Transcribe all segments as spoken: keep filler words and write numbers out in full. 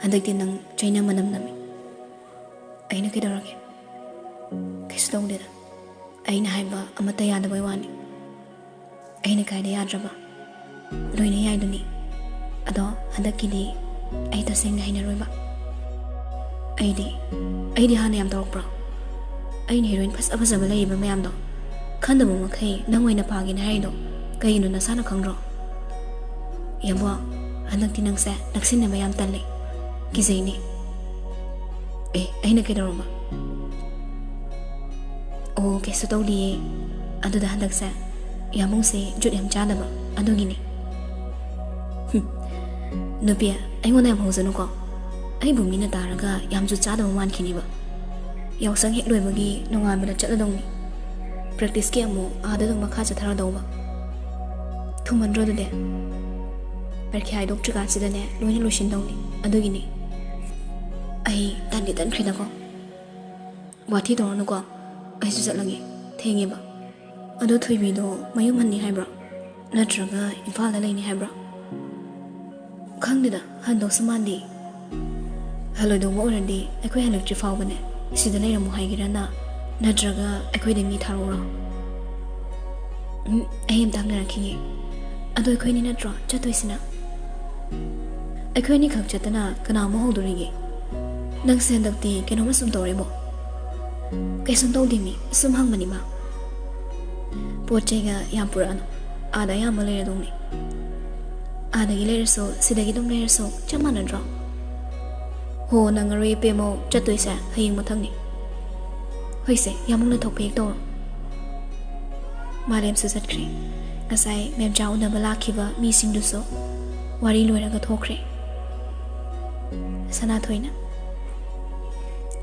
ꯍꯟꯗꯛꯇꯤ ꯅꯪ ꯆꯩꯅ ꯃꯅꯝ ꯅꯝꯃꯤ꯫ ꯑꯩꯅ ꯀꯩꯗꯧꯔꯒꯦ? ꯀꯩꯁꯨ ꯇꯧꯗꯦꯗ꯫ ꯑꯩꯅ ꯍꯥꯏꯕ ꯑꯃꯠꯇ ꯌꯥꯗꯕꯩ ꯋꯥꯅꯤ꯫ ꯑꯩꯅ ꯀꯥꯏꯗ ꯌꯥꯗ꯭ꯔꯕ? ꯂꯣꯏꯅ ꯌꯥꯏꯗꯨꯅꯤ꯫ ꯑꯗꯣ ꯍꯟꯗꯛꯀꯤꯗꯤ ꯑꯩ ꯇꯁꯦꯡꯅ ꯍꯩꯅꯔꯣꯏꯕ꯫ ꯑꯩꯗꯤ, ꯑꯩꯗꯤ ꯍꯥꯟꯅ ꯌꯥꯝ ꯇꯧꯔꯛꯄ꯭ꯔꯣ? ꯑꯩꯅ ꯍꯤꯔꯣꯏꯟ ꯐꯖ ꯐꯖꯕ ꯂꯩꯔꯤꯕ ꯃꯌꯥꯝꯗꯣ ꯈꯟꯗꯕ ꯃꯈꯩ ꯅꯪ ꯑꯣꯏꯅ ꯐꯥꯒꯦꯅ ꯍꯥꯏꯔꯤꯗꯣ ꯀꯩꯒꯤꯅꯣ ꯅꯁꯥꯅ ꯈꯪꯗ꯭ꯔꯣ? ꯌꯥꯝꯕꯣ, ꯍꯟꯗꯛꯇꯤ ꯅꯪꯁꯦ ꯅꯛꯁꯤꯟꯅꯕ ꯌꯥꯝ ꯇꯜꯂꯤ꯫ ꯀꯤꯖꯩꯅꯦ꯫ ꯑꯦ, ꯑꯩꯅ ꯀꯩꯗꯧꯔꯕ? ꯑꯣ, ꯀꯩꯁꯨ ꯇꯧꯗꯤꯌꯦ꯫ ꯑꯗꯨꯗ ꯍꯟꯗꯛꯁꯦ ꯌꯥꯝꯕꯨꯡꯁꯦ ꯖꯨꯠ ꯌꯥꯝ ꯆꯥꯗꯕ ꯑꯗꯨꯒꯤꯅꯦ꯫ ꯍꯨꯝ, ꯅꯨꯄꯤ, ꯑꯩꯉꯣꯟꯗ ꯌꯥꯝ ꯍꯧꯖꯅꯨꯀꯣ꯫ ꯑꯩꯕꯨ ꯃꯤꯅ ꯇꯥꯔꯒ ꯌꯥꯝ ꯖꯨꯠ ꯆꯥꯗꯕ ꯃꯥꯟꯈꯤꯅꯤꯕ꯫ ꯌꯥꯎꯁꯪ ꯍꯦꯛ ꯂꯣꯏꯕꯒꯤ ꯅꯣꯡꯉꯥꯟꯕꯗ ꯆꯠꯂꯗꯧꯅꯤ꯫ ꯄ꯭ꯔꯦꯛꯇꯤꯁꯀꯤ ꯑꯃꯨꯛ ꯑꯥꯗ ꯑꯗꯨꯝ ꯃꯈꯥ ꯆꯠꯊꯔꯗꯧꯕ꯫ ꯊꯨꯃꯟꯗ꯭ꯔꯣ ꯑꯗꯨꯗꯤ? ꯄꯔꯤꯈ꯭ꯌꯥ ꯍꯥꯏꯗꯣꯛꯇ꯭ꯔꯤꯀꯥꯟꯁꯤꯗꯅꯦ ꯂꯣꯏꯅ ꯂꯣꯏꯁꯤꯟꯗꯧꯅꯤ꯫ ꯑꯗꯨꯒꯤꯅꯤ꯫ ꯑꯩ ꯇꯟꯗꯤ ꯇꯟꯈ꯭ꯔꯦꯗꯀꯣ꯫ ꯋꯥꯊꯤ ꯇꯧꯔꯅꯨꯀꯣ꯫ ꯑꯩꯁꯨ ꯆꯠꯂꯒꯦ꯫ ꯊꯦꯡꯉꯦꯕ꯫ ꯑꯗꯣ ꯊꯣꯏꯕꯤꯗꯣ ꯃꯌꯨꯝ ꯍꯟꯅꯤ ꯍꯥꯏꯕ꯭ꯔꯣ? ꯅꯠꯇ꯭ꯔꯒ ꯏꯝꯐꯥꯜꯗ ꯂꯩꯅꯤ ꯍꯥꯏꯕ꯭ꯔꯣ? ꯈꯪꯗꯦꯗ, ꯍꯟꯗꯧꯁꯨ ꯃꯥꯟꯗꯦ꯫ ꯍꯜꯂꯣꯏꯗꯧꯕ ꯑꯣꯏꯔꯗꯤ ꯑꯩꯈꯣꯏ ꯍꯜꯂꯛꯇ꯭ꯔꯤ ꯐꯥꯎꯕꯅꯦ ꯁꯤꯗ ꯂꯩꯔꯝꯃꯣ ꯍꯥꯏꯒꯦꯔꯅ, ꯅꯠꯇ꯭ꯔꯒ ꯑꯩꯈꯣꯏꯗ ꯃꯤ ꯊꯥꯔꯛꯎꯔꯣ? ꯎꯝ, ꯑꯩ ꯑꯝꯇ ꯍꯪꯅꯔꯛꯈꯤꯒꯦ꯫ ꯑꯗꯣ ꯑꯩꯈꯣꯏꯅꯤ ꯅꯠꯇ꯭ꯔꯣ ꯆꯠꯇꯣꯏꯁꯤꯅ? ꯑꯩꯈꯣꯏ ꯑꯅꯤꯈꯛ ꯆꯠꯇꯅ ꯀꯅꯥ ꯑꯃꯨꯛ ꯍꯧꯗꯣꯔꯤꯒꯦ? ꯅꯪꯁꯦ ꯍꯟꯗꯛꯇꯤ ꯀꯩꯅꯣꯝꯃ ꯁꯨꯝ ꯇꯧꯔꯦꯕꯣ꯫ ꯀꯩꯁꯨꯝ ꯇꯧꯗꯦ ꯃꯤ, ꯁꯨꯝ ꯍꯪꯕꯅꯤ ꯃꯥ꯫ ꯄꯣꯠ ꯆꯩꯒ ꯌꯥꯝ ꯄꯨꯔꯛꯑꯅꯨ, ꯑꯥꯗ ꯑꯌꯥꯝꯕ ꯂꯩꯔꯗꯧꯅꯤ꯫ ꯑꯥꯗꯒꯤ ꯂꯩꯔꯁꯨ ꯁꯤꯗꯒꯤ ꯑꯗꯨꯝ ꯂꯩꯔꯁꯨ ꯆꯞ ꯃꯥꯟꯅꯗ꯭ꯔꯣ? ꯍꯣ, ꯅꯪꯉꯔꯣꯏ ꯏꯄꯦꯝꯃꯧ, ꯆꯠꯇꯣꯏꯁꯦ ꯍꯌꯦꯡ ꯃꯊꯪꯅꯤ꯫ ꯍꯣꯏꯁꯦ, ꯌꯥꯝꯕꯨꯡꯅ ꯊꯣꯛꯄ ꯍꯦꯛ ꯇꯧꯔꯣ꯫ ꯃꯥꯂꯦꯝꯁꯨ ꯆꯠꯈ꯭ꯔꯦ꯫ ꯉꯁꯥꯏ ꯃꯦꯝꯆꯥ ꯎꯅꯕ ꯂꯥꯛꯈꯤꯕ ꯃꯤꯁꯤꯡꯗꯨꯁꯨ ꯋꯥꯔꯤ ꯂꯣꯏꯔꯒ ꯊꯣꯛꯈ꯭ꯔꯦ꯫ ꯁꯅꯥꯊꯣꯏꯅ,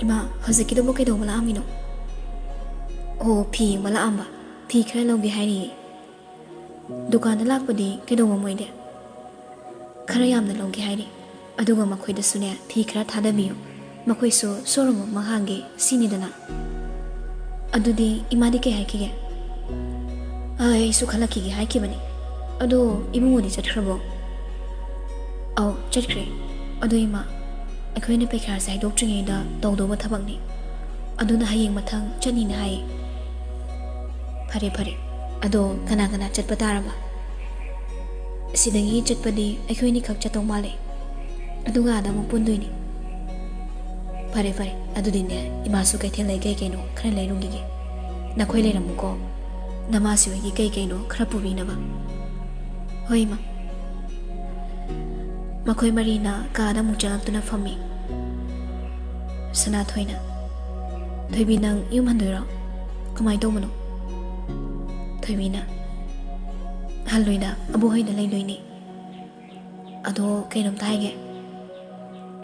"ꯏꯃꯥ, ꯍꯧꯖꯤꯛꯀꯤꯗꯨꯕꯨ ꯀꯩꯗꯧꯕ ꯂꯥꯛꯑꯝꯃꯤꯅꯣ?" "ꯑꯣ, ꯐꯤ ꯌꯦꯡꯕ ꯂꯥꯛꯑꯝꯕ꯫ ꯐꯤ ꯈꯔ ꯂꯧꯒꯦ ꯍꯥꯏꯔꯤꯌꯦ꯫" "ꯗꯨꯀꯥꯟꯗ ꯂꯥꯛꯄꯗꯤ ꯀꯩꯗꯧꯕ ꯃꯣꯏꯗꯤ?" "ꯈꯔ ꯌꯥꯝꯅ ꯂꯧꯒꯦ ꯍꯥꯏꯔꯤ꯫ ꯑꯗꯨꯒ ꯃꯈꯣꯏꯗꯁꯨꯅꯦ ꯐꯤ ꯈꯔ ꯊꯥꯗꯕꯤꯌꯨ꯫ ꯃꯈꯣꯏꯁꯨ ꯁꯣꯔꯨꯝ ꯑꯃ ꯍꯥꯡꯒꯦ ꯁꯤꯅꯤꯗꯅ꯫" "ꯑꯗꯨꯗꯤ ꯏꯃꯥꯗꯤ ꯀꯩ ꯍꯥꯏꯈꯤꯒꯦ?" "ꯑ, ꯑꯩꯁꯨ ꯈꯜꯂꯛꯈꯤꯒꯦ ꯍꯥꯏꯈꯤꯕꯅꯤ꯫ ꯑꯗꯣ ꯏꯕꯨꯡꯉꯣꯗꯤ ꯆꯠꯈ꯭ꯔꯕꯣ?" "ꯑꯧ, ꯆꯠꯈ꯭ꯔꯦ꯫ ꯑꯗꯣ ꯏꯃꯥ, ꯑꯩꯈꯣꯏꯅ ꯄꯩꯈꯥꯁꯦ ꯍꯥꯏꯗꯣꯛꯇ꯭ꯔꯤꯉꯩꯗ ꯇꯧꯗꯧꯕ ꯊꯕꯛꯅꯤ꯫ ꯑꯗꯨꯅ ꯍꯌꯦꯡ ꯃꯊꯪ ꯆꯠꯅꯤꯅ ꯍꯥꯏꯌꯦ꯫ ꯐꯔꯦ, ꯐꯔꯦ꯫ ꯑꯗꯣ ꯀꯅꯥ ꯀꯅꯥ ꯆꯠꯄ ꯇꯥꯔꯕ? ꯁꯤꯗꯒꯤ ꯆꯠꯄꯗꯤ ꯑꯩꯈꯣꯏ ꯑꯅꯤꯈꯛ ꯆꯠꯇꯧ ꯃꯥꯜꯂꯦ꯫ ꯑꯗꯨꯒ ꯑꯥꯗ ꯑꯃꯨꯛ ꯄꯨꯟꯗꯣꯏꯅꯤ꯫ ꯐꯔꯦ, ꯐꯔꯦ꯫ ꯑꯗꯨꯗꯤꯅꯦ, ꯏꯃꯥꯁꯨ ꯀꯩꯊꯦꯜꯗꯩ ꯀꯩ ꯀꯩꯅꯣ ꯈꯔ ꯂꯩꯔꯨꯈꯤꯒꯦ꯫ ꯅꯈꯣꯏ ꯂꯩꯔꯝꯃꯨꯀꯣ꯫ ꯅꯃꯥꯁꯤ ꯍꯣꯏꯒꯤ ꯀꯩ ꯀꯩꯅꯣ ꯈꯔ ꯄꯨꯕꯤꯅꯕ꯫ ꯍꯣꯏ, ꯏꯃꯥ꯫ ꯃꯈꯣꯏ ꯃꯔꯤꯅ ꯀꯥꯗ ꯑꯃꯨꯛ ꯆꯪꯉꯛꯇꯨꯅ ꯐꯝꯃꯤ꯫ ꯁꯅꯥꯊꯣꯏꯅ, "ꯊꯣꯏꯕꯤ, ꯅꯪ ꯌꯨꯝ ꯍꯟꯗꯣꯏꯔꯣ? ꯀꯃꯥꯏꯅ ꯇꯧꯕꯅꯣ?" ꯊꯣꯏꯕꯤꯅ, "ꯍꯜꯂꯣꯏꯗ, ꯑꯕꯣꯛ ꯍꯣꯏꯗ ꯂꯩꯗꯣꯏꯅꯦ꯫ ꯑꯗꯣ ꯀꯩꯅꯣꯝꯇ ꯍꯥꯏꯒꯦ꯫"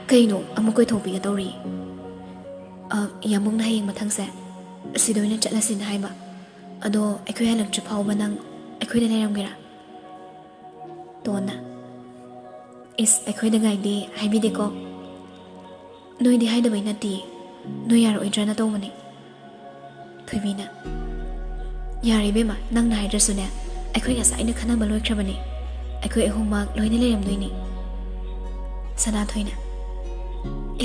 "ꯀꯩꯅꯣ?" ꯑꯃꯨꯛ ꯀꯣꯏꯊꯣꯛꯄꯤꯒꯦ ꯇꯧꯔꯤ꯫ "ꯑ, ꯌꯥꯝꯕꯨꯡꯅ ꯍꯌꯦꯡ ꯃꯊꯪꯁꯦ ꯑꯁꯤꯗ ꯑꯣꯏꯅ ꯆꯠꯂꯁꯤꯅ ꯍꯥꯏꯕ꯫ ꯑꯗꯣ ꯑꯩꯈꯣꯏ ꯍꯜꯂꯛꯇ꯭ꯔꯤ ꯐꯥꯎꯕ ꯅꯪ ꯑꯩꯈꯣꯏꯗ ꯂꯩꯔꯝꯒꯦꯔꯥ?" ꯇꯣꯟꯅ, "ꯏꯁ, ꯑꯩꯈꯣꯏꯗꯒꯥꯏꯗꯤ ꯍꯥꯏꯕꯤꯗꯦꯀꯣ꯫ ꯅꯣꯏꯗꯤ ꯍꯥꯏꯗꯕꯩ ꯅꯠꯇꯦ, ꯅꯣꯏ ꯌꯥꯔꯛꯑꯣꯏꯗ꯭ꯔꯅ ꯇꯧꯕꯅꯦ꯫" ꯊꯣꯏꯕꯤꯅ, "ꯌꯥꯔꯦ ꯏꯕꯦꯝꯃ, ꯅꯪꯅ ꯍꯥꯏꯗ꯭ꯔꯁꯨꯅꯦ, ꯑꯩꯈꯣꯏ ꯉꯁꯥꯏꯅ ꯈꯟꯅꯕ ꯂꯣꯏꯈ꯭ꯔꯕꯅꯦ꯫ ꯑꯩꯈꯣꯏ ꯑꯍꯨꯝꯃꯛ ꯂꯣꯏꯅ ꯂꯩꯔꯝꯗꯣꯏꯅꯦ꯫" ꯁꯅꯥꯊꯣꯏꯅ,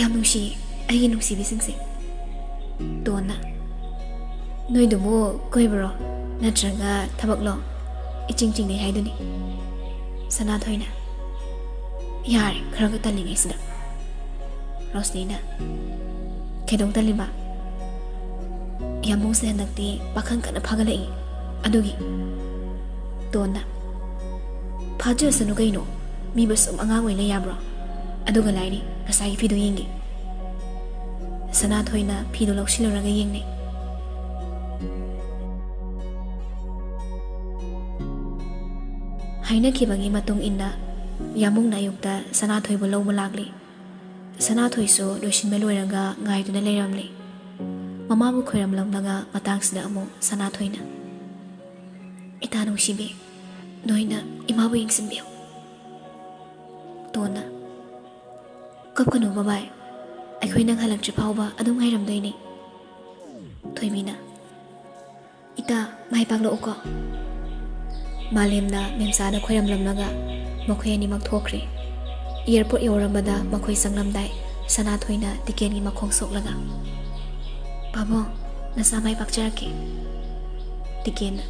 "ꯌꯥꯝ ꯅꯨꯡꯁꯤꯌꯦ ꯑꯩꯒꯤ ꯅꯨꯡꯁꯤꯕꯤꯁꯤꯡꯁꯦ꯫" ꯇꯣꯟꯅ, "ꯅꯣꯏꯗꯨꯕꯨ ꯀꯣꯏꯕꯔꯣ, ꯅꯠꯇ꯭ꯔꯒ ꯊꯕꯛꯂꯣ? ꯏꯆꯤꯡ ꯆꯤꯡꯅꯩ ꯍꯥꯏꯗꯨꯅꯤ꯫" ꯁꯅꯥꯊꯣꯏꯅ, "ꯌꯥꯔꯦ, ꯈꯔꯒ ꯇꯜꯂꯤꯉꯩꯁꯤꯗ꯫" ꯔꯣꯁꯅꯤꯅ, "ꯀꯩꯗꯧ ꯇꯜꯂꯤꯕ? ꯌꯥꯝꯕꯨꯡꯁꯦ ꯍꯟꯗꯛꯇꯤ ꯄꯥꯈꯪ ꯀꯟꯅ ꯐꯥꯒꯠꯂꯛꯏ, ꯑꯗꯨꯒꯤ꯫" ꯇꯣꯟꯅ, "ꯐꯥꯖꯔꯁꯅꯨ ꯀꯩꯅꯣ, ꯃꯤꯕꯨ ꯁꯨꯝ ꯑꯉꯥꯡ ꯑꯣꯏ ꯂꯩ ꯌꯥꯕ꯭ꯔꯣ? ꯑꯗꯨꯒ ꯂꯥꯏꯔꯤ, ꯉꯁꯥꯏꯒꯤ ꯐꯤꯗꯣ ꯌꯦꯡꯒꯦ꯫" ꯁꯅꯥꯊꯣꯏꯅ ꯐꯤꯗꯣ ꯂꯧꯁꯤꯜꯂꯨꯔꯒ ꯌꯦꯡꯅꯩ꯫ ꯍꯥꯏꯅꯈꯤꯕꯒꯤ ꯃꯇꯨꯡ ꯏꯟꯅ ꯌꯥꯝꯕꯨꯡꯅ ꯑꯌꯨꯛꯇ ꯁꯅꯥꯊꯣꯏꯕꯨ ꯂꯧꯕ ꯂꯥꯛꯂꯤ꯫ ꯁꯅꯥꯊꯣꯏꯁꯨ ꯂꯣꯏꯁꯤꯟꯕ ꯂꯣꯏꯔꯒ ꯉꯥꯏꯗꯨꯅ ꯂꯩꯔꯝꯂꯦ꯫ ꯃꯃꯥꯕꯨ ꯈꯣꯏꯔꯝꯂꯝꯂꯒ ꯃꯇꯥꯡꯁꯤꯗ ꯑꯃꯨꯛ ꯁꯅꯥꯊꯣꯏꯅ, "ꯏꯇꯥ ꯅꯨꯡꯁꯤꯕꯤ, ꯅꯣꯏꯅ ꯏꯃꯥꯕꯨ ꯌꯦꯡꯁꯤꯟꯕꯤꯌꯨ꯫" ꯇꯣꯟꯅ, "ꯀꯞꯀꯅꯨ ꯕꯕꯥꯏ, ꯑꯩꯈꯣꯏ ꯅꯪ ꯍꯜꯂꯛꯇ꯭ꯔꯤ ꯐꯥꯎꯕ ꯑꯗꯨꯝ ꯉꯥꯏꯔꯝꯗꯣꯏꯅꯤ꯫" ꯊꯣꯏꯕꯤꯅ, "ꯏꯇꯥ, ꯃꯥꯏ ꯄꯥꯛꯂꯛꯎꯀꯣ꯫" ꯃꯥꯂꯦꯝꯅ ꯃꯦꯝꯆꯥꯗ ꯈꯣꯏꯔꯝꯂꯝꯂꯒ ꯃꯈꯣꯏ ꯑꯅꯤꯃꯛ ꯊꯣꯛꯈ꯭ꯔꯦ꯫ ꯑꯦꯌꯥꯔꯄꯣꯔꯠ ꯌꯧꯔꯝꯕꯗ ꯃꯈꯣꯏ ꯆꯪꯂꯝꯗꯥꯏ ꯁꯅꯥꯊꯣꯏꯅ ꯇꯤꯀꯦꯟꯒꯤ ꯃꯈꯣꯡ ꯁꯣꯛꯂꯒ, "ꯄꯥꯕꯨꯡ, ꯅꯆꯥ ꯃꯥꯏ ꯄꯥꯛꯆꯔꯛꯀꯦ꯫" ꯇꯤꯀꯦꯟꯅ,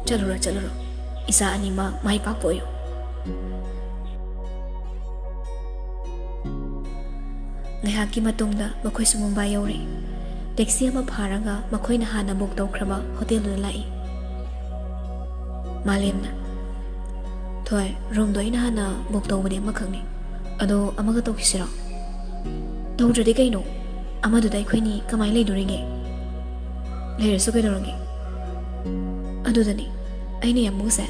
"ꯆꯠꯂꯨꯔꯣ, ꯆꯠꯂꯨꯔꯣ꯫ ꯏꯆꯥ ꯑꯅꯤꯃꯛ ꯃꯥꯏ ꯄꯥꯛꯄ ꯑꯣꯏꯌꯨ꯫" ꯉꯥꯏꯍꯥꯛꯀꯤ ꯃꯇꯨꯡꯗ ꯃꯈꯣꯏꯁꯨ ꯃꯨꯝꯕꯥꯏ ꯌꯧꯔꯦ꯫ ꯇꯦꯛꯁꯤ ꯑꯃ ꯐꯥꯔꯒ ꯃꯈꯣꯏꯅ ꯍꯥꯟꯅ ꯕꯨꯛ ꯇꯧꯈ꯭ꯔꯕ ꯍꯣꯇꯦꯜꯗꯨꯗ ꯂꯥꯛꯏ꯫ ꯃꯥꯂꯦꯝꯅ, "ꯊꯣꯏ, ꯔꯨꯝꯗꯣ ꯑꯩꯅ ꯍꯥꯟꯅ ꯕꯨꯛ ꯇꯧꯕꯅꯦ ꯑꯃꯈꯛꯅꯤ꯫ ꯑꯗꯣ ꯑꯃꯒ ꯇꯧꯈꯤꯁꯤꯔꯣ?" "ꯇꯧꯗ꯭ꯔꯗꯤ ꯀꯩꯅꯣ? ꯑꯃꯗꯨꯗ ꯑꯩꯈꯣꯏꯅꯤ ꯀꯃꯥꯏꯅ ꯂꯩꯗꯣꯔꯤꯒꯦ? ꯂꯩꯔꯁꯨ ꯀꯩꯗꯧꯔꯒꯦ?" "ꯑꯗꯨꯗꯅꯤ ꯑꯩꯅ ꯌꯥꯝꯕꯨꯡꯁꯦ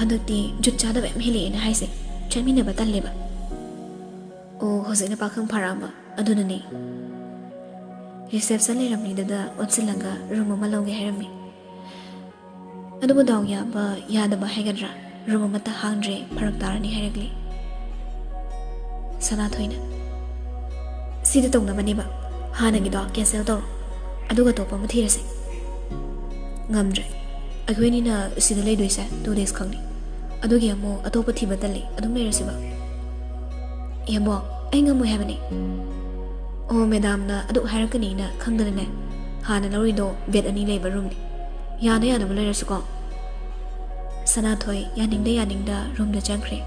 ꯍꯟꯗꯛꯇꯤ ꯖꯨꯠ ꯆꯥꯗꯕ ꯌꯥꯝ ꯍꯦꯜꯂꯛꯑꯦꯅ ꯍꯥꯏꯁꯦ꯫ ꯆꯠꯃꯤꯟꯅꯕ ꯇꯜꯂꯦꯕ꯫" ꯑꯣ, ꯍꯧꯖꯤꯛꯅ ꯄꯥꯈꯪ ꯐꯥꯔꯛꯑꯕ꯫ ꯑꯗꯨꯅꯅꯦ꯫ ꯔꯤꯁꯦꯞꯁꯟ ꯂꯩꯔꯝꯃꯤꯗꯨꯗ ꯑꯣꯟꯁꯤꯜꯂꯒ ꯔꯨꯝ ꯑꯃ ꯂꯧꯒꯦ ꯍꯥꯏꯔꯝꯃꯤ꯫ ꯑꯗꯨꯕꯨ ꯗꯥꯎ ꯌꯥꯕ ꯌꯥꯗꯕ ꯍꯥꯏꯒꯗ꯭ꯔꯥ, ꯔꯨꯝ ꯑꯃꯠꯇ ꯍꯥꯡꯗ꯭ꯔꯦ, ꯐꯔꯛ ꯇꯥꯔꯅꯤ ꯍꯥꯏꯔꯛꯂꯤ꯫ ꯁꯅꯥꯊꯣꯏꯅ, "ꯁꯤꯗ ꯇꯧꯅꯕꯅꯦꯕ, ꯍꯥꯟꯅꯒꯤꯗꯣ ꯀꯦꯟꯁꯦꯜ ꯇꯧꯔꯣ, ꯑꯗꯨꯒ ꯑꯇꯣꯞꯄ ꯑꯃ ꯊꯤꯔꯁꯦ꯫" "ꯉꯝꯗ꯭ꯔꯦ, ꯑꯩꯈꯣꯏꯅꯤꯅ ꯁꯤꯗ ꯂꯩꯗꯣꯏꯁꯦ ꯇꯨ ꯗꯦꯖ ꯈꯛꯅꯤ꯫ ꯑꯗꯨꯒꯤ ꯑꯃꯨꯛ ꯑꯇꯣꯞꯄ ꯊꯤꯕ ꯇꯜꯂꯤ, ꯑꯗꯨꯝ ꯂꯩꯔꯁꯤꯕ꯫" "ꯌꯥꯝꯕꯣ, ꯑꯩ ꯉꯝꯃꯣꯏ ꯍꯥꯏꯕꯅꯤ꯫" "ꯑꯣ, ꯃꯦꯗꯥꯝꯅ ꯑꯗꯨꯛ ꯍꯥꯏꯔꯛꯀꯅꯤꯅ ꯈꯪꯗꯅꯅꯦ, ꯍꯥꯟꯅ ꯂꯧꯔꯤꯗꯣ ꯕꯦꯗ ꯑꯅꯤ ꯂꯩꯕ ꯔꯨꯝꯅꯤ꯫ ꯌꯥꯅ ꯌꯥꯅꯕ ꯂꯩꯔꯁꯨꯀꯣ꯫" ꯁꯅꯥꯊꯣꯏ ꯌꯥꯅꯤꯡꯗ ꯌꯥꯅꯤꯡꯗ ꯔꯨꯝꯗ ꯆꯪꯈ꯭ꯔꯦ꯫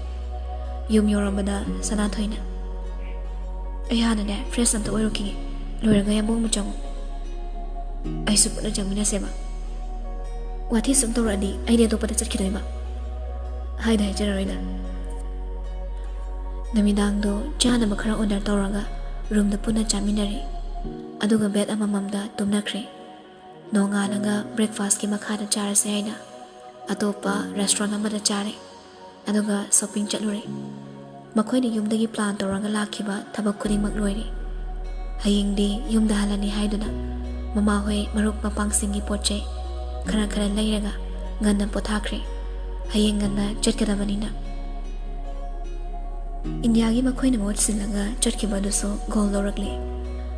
ꯌꯨꯝ ꯌꯧꯔꯝꯕꯗ ꯁꯅꯥꯊꯣꯏꯅ, "ꯑꯩ ꯍꯥꯟꯅꯅꯦ ꯐ꯭ꯔꯦꯁ ꯑꯝꯇ ꯑꯣꯏꯔꯨꯈꯤꯒꯦ, ꯂꯣꯏꯔꯒ ꯌꯥꯝꯕꯨꯡ ꯑꯃꯨꯛ ꯆꯪꯉꯨ꯫" "ꯑꯩꯁꯨ ꯄꯨꯟꯅ ꯆꯪꯃꯤꯟꯅꯁꯦꯕ꯫ ꯋꯥꯊꯤ ꯁꯨꯝ ꯇꯧꯔꯛꯑꯗꯤ ꯑꯩꯗꯤ ꯑꯇꯣꯞꯄꯗ ꯆꯠꯈꯤꯗꯣꯏꯕ꯫" "ꯍꯥꯏꯗ ꯍꯥꯏꯖꯔꯔꯣꯏꯗ꯫" ꯅꯨꯃꯤꯗꯥꯡꯗꯣ ꯆꯥꯅꯕ ꯈꯔ ꯑꯣꯔꯗꯔ ꯇꯧꯔꯒ ꯔꯨꯝꯗ ꯄꯨꯟꯅ ꯆꯥꯃꯤꯟꯅꯔꯦ꯫ ꯑꯗꯨꯒ ꯕꯦꯗ ꯑꯃꯃꯝꯗ ꯇꯨꯝꯅꯈ꯭ꯔꯦ꯫ ꯅꯣꯡꯉꯥꯜꯂꯒ ꯕ꯭ꯔꯦꯛꯐꯥꯁꯀꯤ ꯃꯈꯥꯗ ꯆꯥꯔꯁꯦ ꯍꯥꯏꯅ ꯑꯇꯣꯞꯄ ꯔꯦꯁꯇꯨꯔꯦꯟ ꯑꯃꯗ ꯆꯥꯔꯦ꯫ ꯑꯗꯨꯒ ꯁꯣꯄꯤꯡ ꯆꯠꯂꯨꯔꯦ꯫ ꯃꯈꯣꯏꯅ ꯌꯨꯝꯗꯒꯤ ꯄ꯭ꯂꯥꯟ ꯇꯧꯔꯒ ꯂꯥꯛꯈꯤꯕ ꯊꯕꯛ ꯈꯨꯗꯤꯡꯃꯛ ꯂꯣꯏꯔꯦ꯫ ꯍꯌꯦꯡꯗꯤ ꯌꯨꯝꯗ ꯍꯜꯂꯅꯤ ꯍꯥꯏꯗꯨꯅ ꯃꯃꯥꯍꯣꯏ ꯃꯔꯨꯞ ꯃꯄꯥꯡꯁꯤꯡꯒꯤ ꯄꯣꯠ ꯆꯩ ꯈꯔ ꯈꯔ ꯂꯩꯔꯒ ꯉꯟꯅ ꯄꯣꯊꯥꯈ꯭ꯔꯦ꯫ ꯍꯌꯦꯡ ꯉꯟꯅ ꯆꯠꯀꯗꯕꯅꯤꯅ꯫ ꯏꯟꯗꯤꯌꯥꯒꯤ ꯃꯈꯣꯏꯅ ꯃꯍꯨꯠ ꯁꯤꯜꯂꯒ ꯆꯠꯈꯤꯕ ꯑꯗꯨꯁꯨ ꯒꯣꯜ ꯂꯧꯔꯛꯂꯦ꯫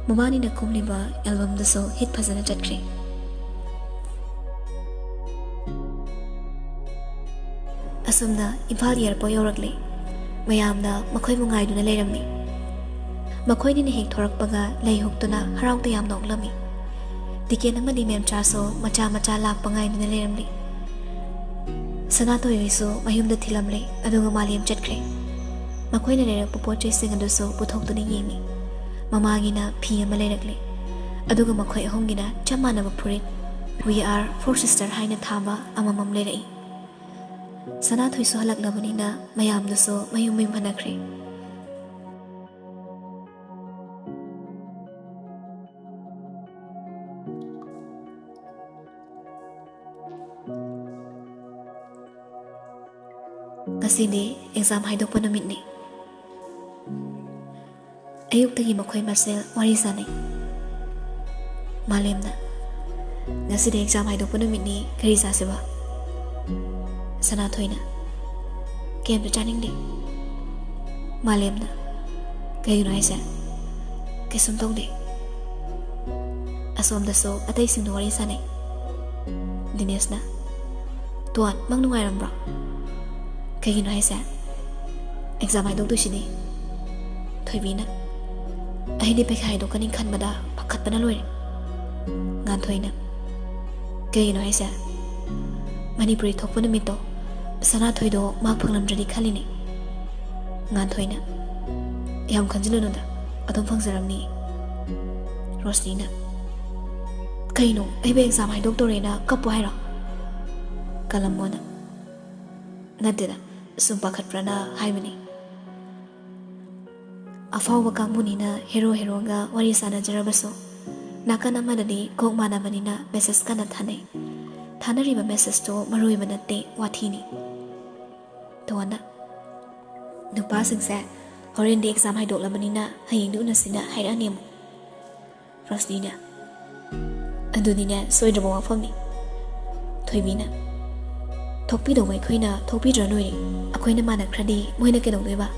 ꯃꯕꯥꯅꯤꯅ ꯀꯨꯝꯂꯤꯕ ꯑꯦꯜꯕꯝꯗꯨꯁꯨ ꯍꯤꯠ ꯐꯖꯅ ꯆꯠꯈ꯭ꯔꯦ꯫ ꯑꯁꯨꯝꯅ ꯏꯝꯐꯥꯜ ꯑꯦꯌꯔꯄꯣꯔꯠ ꯌꯧꯔꯛꯂꯦ꯫ ꯃꯌꯥꯝꯅ ꯃꯈꯣꯏꯕꯨ ꯉꯥꯏꯗꯨꯅ ꯂꯩꯔꯝꯃꯤ꯫ ꯃꯈꯣꯏꯅꯤꯅ ꯍꯦꯛ ꯊꯣꯔꯛꯄꯒ ꯂꯩ ꯍꯨꯛꯇꯨꯅ ꯍꯔꯥꯎꯗ ꯌꯥꯝꯅ ꯑꯣꯛꯂꯝꯃꯤ꯫ ꯇꯤꯀꯦꯟ ꯑꯃꯗꯤ ꯃꯦꯝꯆꯥꯁꯨ ꯃꯆꯥ ꯃꯆꯥ ꯂꯥꯛꯄ ꯉꯥꯏꯗꯨꯅ ꯂꯩꯔꯝꯂꯤ꯫ ꯁꯅꯥꯊꯣꯏ ꯍꯣꯏꯁꯨ ꯃꯌꯨꯝꯗ ꯊꯤꯜꯂꯝꯂꯦ, ꯑꯗꯨꯒ ꯃꯥꯂꯦꯝ ꯆꯠꯈ꯭ꯔꯦ꯫ ꯃꯈꯣꯏꯅ ꯂꯩꯔꯛꯄ ꯄꯣꯠ ꯆꯩꯁꯤꯡ ꯑꯗꯨꯁꯨ ꯄꯨꯊꯣꯛꯇꯨꯅ ꯌꯦꯡꯉꯤ꯫ ꯃꯃꯥꯒꯤꯅ ꯐꯤ ꯑꯃ ꯂꯩꯔꯛꯂꯦ, ꯑꯗꯨꯒ ꯃꯈꯣꯏ ꯑꯍꯨꯝꯒꯤꯅ ꯆꯞ ꯃꯥꯟꯅꯕ ꯐꯨꯔꯤꯠ "We are four sister" ꯍꯥꯏꯅ ꯊꯥꯕ ꯑꯃꯃꯝ ꯂꯩꯔꯛꯏ꯫ ꯁꯅꯥꯊꯣꯏꯁꯨ ꯍꯜꯂꯛꯂꯕꯅꯤꯅ ꯃꯌꯥꯝꯗꯨꯁꯨ ꯃꯌꯨꯝ ꯃꯌꯨꯝ ꯍꯟꯅꯈ꯭ꯔꯦ꯫ ꯉꯁꯤꯗꯤ ꯑꯦꯛꯖꯥꯝ ꯍꯥꯏꯗꯣꯛꯄ ꯅꯨꯃꯤꯠꯅꯤ꯫ ꯑꯌꯨꯛꯇꯒꯤ ꯃꯈꯣꯏ ꯃꯁꯦꯜ ꯋꯥꯔꯤ ꯁꯥꯅꯩ꯫ ꯃꯥꯂꯦꯝꯅ, "ꯉꯁꯤꯗꯤ ꯑꯦꯛꯖꯥꯝ ꯍꯥꯏꯗꯣꯛꯄ ꯅꯨꯃꯤꯠꯅꯤ, ꯀꯔꯤ ꯆꯥꯁꯤꯕ?" ꯁꯅꯥꯊꯣꯏꯅ, "ꯀꯩꯝꯇ ꯆꯥꯅꯤꯡꯗꯦ꯫" ꯃꯥꯂꯦꯝꯅ, "ꯀꯩꯒꯤꯅꯣ ꯍꯥꯏꯁꯦ?" "ꯀꯩꯁꯨꯝ ꯇꯧꯗꯦ꯫" ꯑꯁꯣꯝꯗꯁꯨ ꯑꯇꯩꯁꯤꯡꯗꯣ ꯋꯥꯔꯤ ꯁꯥꯅꯩ꯫ ꯗꯤꯅꯦꯁꯅ, "ꯇꯣꯟ, ꯃꯪ ꯅꯨꯡꯉꯥꯏꯔꯝꯕ꯭ꯔꯣ?" "ꯀꯩꯒꯤꯅꯣ ꯍꯥꯏꯁꯦ? ꯑꯦꯛꯖꯥꯝ ꯍꯥꯏꯗꯣꯛꯇꯣꯏꯁꯤꯗꯤ꯫" ꯊꯣꯏꯕꯤꯅ, "ꯑꯩꯗꯤ ꯄꯩꯈꯥ ꯍꯥꯏꯗꯣꯛꯀꯅꯤ ꯈꯟꯕꯗ ꯄꯥꯈꯠꯄꯅ ꯂꯣꯏꯔꯦ꯫" ꯉꯥꯟꯊꯣꯏꯅ, "ꯀꯩꯒꯤꯅꯣ ꯍꯥꯏꯁꯦ?" "ꯃꯅꯤꯄꯨꯔꯤ ꯊꯣꯛꯄ ꯅꯨꯃꯤꯠꯇꯣ, ꯁꯅꯥꯊꯣꯏꯗꯣ ꯃꯥꯔꯛ ꯐꯪꯂꯝꯗ꯭ꯔꯗꯤ ꯈꯜꯂꯤꯅꯦ꯫" ꯉꯥꯟꯊꯣꯏꯅ, "ꯌꯥꯝ ꯈꯟꯖꯤꯜꯂꯨꯅꯨꯗ, ꯑꯗꯨꯝ ꯐꯪꯖꯔꯝꯅꯤ꯫" ꯔꯣꯁꯅꯤꯅ, "ꯀꯩꯅꯣ, ꯑꯩꯕꯨ ꯑꯦꯛꯖꯥꯝ ꯍꯥꯏꯗꯣꯛꯇꯣꯔꯦꯅ ꯀꯞꯄꯣ ꯍꯥꯏꯔꯣ?" ꯀꯂꯝꯕꯣꯅ, "ꯅꯠꯇꯦꯗ, ꯁꯨꯝ ꯄꯥꯈꯠꯄ꯭ꯔꯅ ꯍꯥꯏꯕꯅꯤ꯫" ꯑꯐꯥꯎꯕ ꯀꯥꯡꯕꯨꯅꯤꯅ ꯍꯦꯔꯣ ꯍꯦꯔꯣꯒ ꯋꯥꯔꯤ ꯁꯥꯟꯅꯖꯔꯕꯁꯨ, ꯅꯥꯀꯟ ꯑꯃꯗꯗꯤ ꯀꯣꯛ ꯃꯥꯟꯅꯕꯅꯤꯅ ꯃꯦꯁꯦꯖ ꯀꯟꯅ ꯊꯥꯅꯩ꯫ ꯊꯥꯅꯔꯤꯕ ꯃꯦꯁꯦꯖꯇꯣ ꯃꯔꯨ ꯑꯣꯏꯕ ꯅꯠꯇꯦ, ꯋꯥꯊꯤꯅꯤ꯫ ꯇꯣꯟꯅ, "ꯅꯨꯄꯥꯁꯤꯡꯁꯦ ꯍꯣꯔꯦꯟꯗꯤ ꯑꯦꯛꯖꯥꯝ ꯍꯥꯏꯗꯣꯛꯂꯕꯅꯤꯅ ꯍꯌꯦꯡꯗꯤ ꯎꯅꯁꯤꯅ ꯍꯥꯏꯔꯛꯑꯅꯤ ꯑꯃꯨꯛ꯫" ꯔꯣꯁꯅꯤꯅ, "ꯑꯗꯨꯅꯤꯅꯦ ꯁꯣꯏꯗ꯭ꯔꯕ ꯋꯥꯐꯝꯅꯤ꯫" ꯊꯣꯏꯕꯤꯅ, "ꯊꯣꯛꯄꯤꯗꯧꯕ ꯑꯩꯈꯣꯏꯅ ꯊꯣꯛꯄꯤꯗ꯭ꯔ ꯂꯣꯏꯔꯦ, ꯑꯩꯈꯣꯏꯅ ꯃꯥꯟꯅꯈ꯭ꯔꯗꯤ ꯃꯣꯏꯅ ꯀꯩꯗꯧꯗꯣꯏꯕ?"